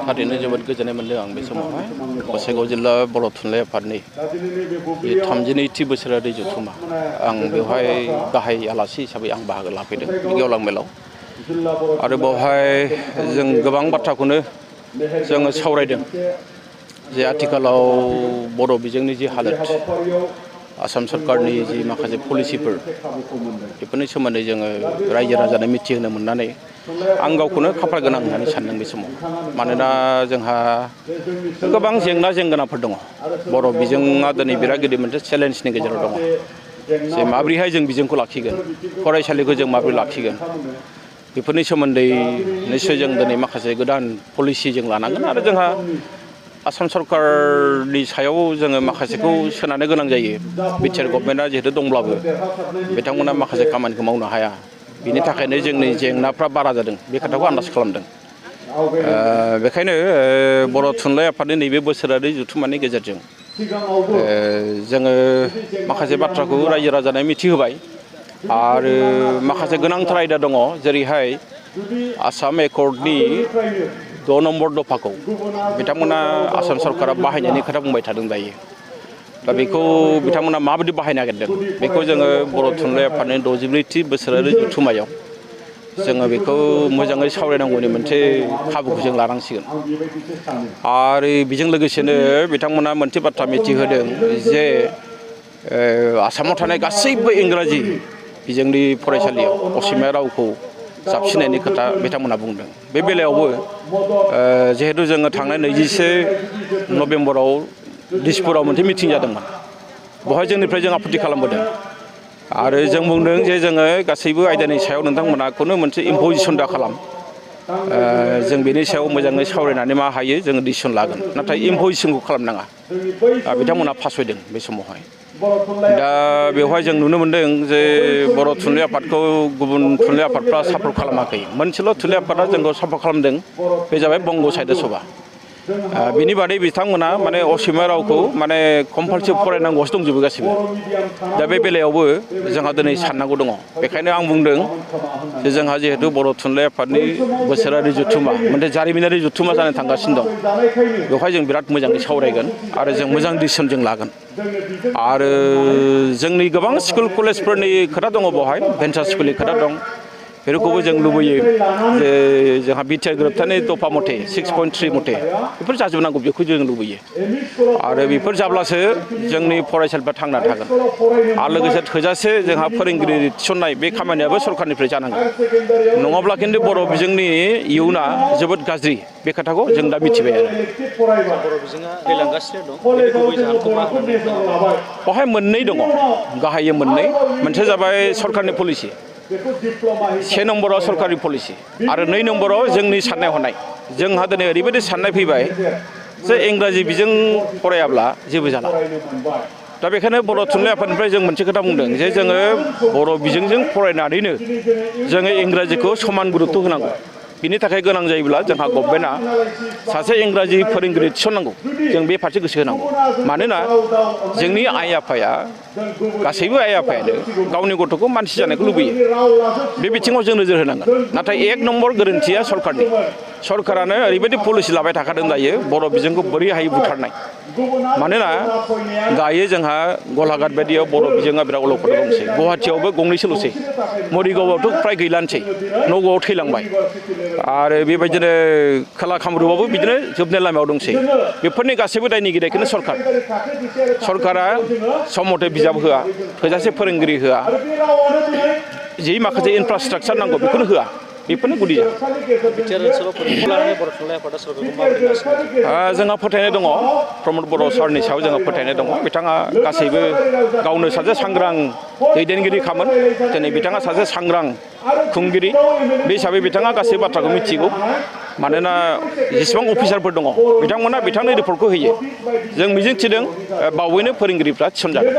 थारैनो जोबोद गोजोननाय मोनदों आं बे समावहाय गसाइगाव जिल्ला बर' थुनलाइ आफादनि 32थि बोसोरारि जथुम्मा आं बेवहाय गाहाय आलासि हिसाबै आं बाहागो लाफैदों गेवलां मेलाव आरो बेवहाय जों गोबां बाथ्राखौनो जोङो सावरायदों जे आथिखालाव बर' बिजोंनि जि हालोद आसाम सरकारनि जि माखासे पलिसिफोर बेफोरनि सोमोन्दै जोङो रायजो राजानो मिथिहोनो मोननानै आं गावखौनो खाफाल गोनां होननानै सानदों बे समाव मानोना जोंहा गोबां जेंनाफोर दङ बर' बिजोङा दिनै बिराद गिदिर मोनसे चेलेन्जनि गेजेराव दङ जे माबोरैहाय जों बिजोंखौ लाखिगोन फरायसालिखौ जों माबोरै लाखिगोन बेफोरनि सोमोन्दै निश्चय जों दिनै माखासे गोदान पलिसि जों लानांगोन आरो जोंहा आसाम सरकारनि सायाव जोङो माखासेखौ सोनारनो गोनां जायो बिटिआर गभर्नमेन्टआ जिहेतु दंब्लाबो बिथांमोना माखासे खामानिखौ मावनो हाया बिनि थाखायनो जोंनि जेंनाफ्रा बारा जादों बे खोथाखौ आन्दाज खालामदों बेखायनो बर' थुनलाइ आफादनि नैबे बोसोरारि जथुम्मानि गेजेरजों जोङो माखासे बाथ्राखौ रायजो राजानो मिथिहोबाय आरो माखासे गोनांथार आयदा दङ जेरैहाय आसाम एकर्डनि 6 नम्बर दफाखौ बिथांमोना आसाम सरकारा बाहायनायनि खोथा बुंबाय थादों दायो दा बेखौ बिथांमोना माबायदि बाहायनो नागिरदों बेखौ जोङो बर' थुनलाइ आफादनि 62थि बोसोरारि जथुम्मायाव जोङो बेखौ मोजाङै सावरायनांगौनि मोनसे खाबुखौ जों लानांसिगोन आरो बेजों लोगोसेनो बिथांमोना मोनसे बाथ्रा मिथिहोदों जे आसामाव थानाय गासैबो इंराजि बिजोंनि फरायसालियाव असमिया रावखौ जाबसिननायनि खोथा बिथांमोना बुंदों बे बेलायावबो जिहेतु जोङो थांनाय 21 नभेम्बराव दिसपुराव मोनसे मिटिं जादोंमोन बेवहाय जोंनिफ्राय जों आपत्ति खालामबोदों आरो जों बुंदों जे जोङो गासैबो आयदानि सायाव नोंथांमोनाखौनो मोनसे इम्पजिसन दा खालाम जों बेनि सायाव मोजाङै सावरायनानै मा हायो जोङो डिसिसन लागोन नाथाय इम्पजिसनखौ खालामनाङा बिथांमोना फासयदों बे समावहाय दा बेवहाय जों नुनो मोनदों जे बर' थुनलाइ आफादखौ गुबुन थुनलाइ आफादफ्रा सापर्ट खालामाखै मोनसेल' थुनलाइ आफादा जोंखौ सापर्ट खालामदों बे जाबाय बंग साहित्य सभा बिनि बादै बिथांमोना माने असमिया रावखौ माने कम्पालसरि फरायनांगौसो दंजोबो गासिबो दा बे बेलायावबो जोंहा दिनै साननांगौ दङ बेखायनो आं बुंदों जे जोंहा जिहेतु बर' थुनलाइ आफादनि बोसोरारि जथुम्मा मोनसे जारिमिनारि जथुम्मा जानो थांगासिनो दं बेवहाय जों बिराद मोजाङै सावरायगोन आरो जों मोजां डिसिसन जों लागोन आरो जोंनि गोबां स्कुल कलेजफोरनि खोथा दङ बेवहाय भेन्सार स्कुलनि खोथा दं बेफोरखौबो जों लुबैयो जे जोंहा बिटिआर गोरोबथानि दफा मथे 6.3 मथे बेफोर जाजोबनांगौ बेखौ जों लुबैयो आरो बेफोर जाब्लासो जोंनि फरायसालिफ्रा थांना थागोन आरो लोगोसे थोजासे जोंहा फोरोंगिरि थिसननाय बे खामानियाबो सरकारनिफ्राय जानांगोन नङाब्ला खिन्थु बर' बिजोंनि इयुना जोबोद गाज्रि बे खोथाखौ जों दा मिथिबाय आरो बर' बिजोङा दैलांगासिनो दं बेनि गुबै जाहोनखौ मा होननानै बेवहाय मोननै दङ गाहायै मोननै मोनसे जाबाय सरकारनि पलिसि 1 नम्बराव सरकारि पलिसि आरो 2 नम्बराव जोंनि साननाय हनाय जोंहा दिनै ओरैबायदि साननाय फैबाय जे इंराजि बिजों फरायाब्ला जेबो जाला दा बेखायनो बर' थुनलाइ आफादनिफ्राय जों मोनसे खोथा बुंदों जे जोङो बर' बिजोंजों फरायनानैनो जोङो इंराजिखौ समान गुरुत्व होनांगौ बिनि थाखाय गोनां जायोब्ला जोंहा गभर्नमेन्टआ सासे इंराजि फोरोंगिरि थिसननांगौ जों बे फारसे गोसो होनांगौ मानोना जोंनि आइ आफाया गासैबो आइ आफायानो गावनि गथ'खौ मानसि जानायखौ लुबैयो बे बिथिङाव जों नोजोर होनांगोन नाथाय 1 नम्बर गोरोन्थिया सरकारनि सरकारानो ओरैबायदि पलिसि लाबाय थाखादों दायो बर' बिजोंखौ बोरै हायो बुथारनाय मानोना दायो जोंहा गलाघाट बायदियाव बर' बिजोङा बिराद अलखदाव दंसै गुवाहाटियावबो गंनैसोल'सै मरिगावआवथ' फ्राय गैलानोसै नगावआव थैलांबाय आरो बेबायदिनो खोला कामरुपआवबो बिदिनो जोबनाय लामायाव दंसै बेफोरनि गासैबो दायनिगिरिखौनो सरकारा सम मथे बिजाब होआ थोजासे फोरोंगिरि होआ जि माखासे इनफ्रास्ट्राक्चार नांगौ बेखौनो होआ बेफोरनो गुदि जोंहा फोथायनाय दङ प्रमद बर' सारनि सायाव जोंहा फोथायनाय दङ बिथाङा गासैबो गावनो सासे सांग्रां दैदेनगिरिखामोन दिनै बिथाङा सासे सांग्रां खुंगिरि बे हिसाबै बिथाङा गासै बाथ्राखौ मिथिगौ मानोना जेसेबां अफिसारफोर दङ बिथांमोना बिथांनि रिपर्टखौ होयो जों मिजिंथिदों बावैनो फोरोंगिरिफ्रा थिसनजागोन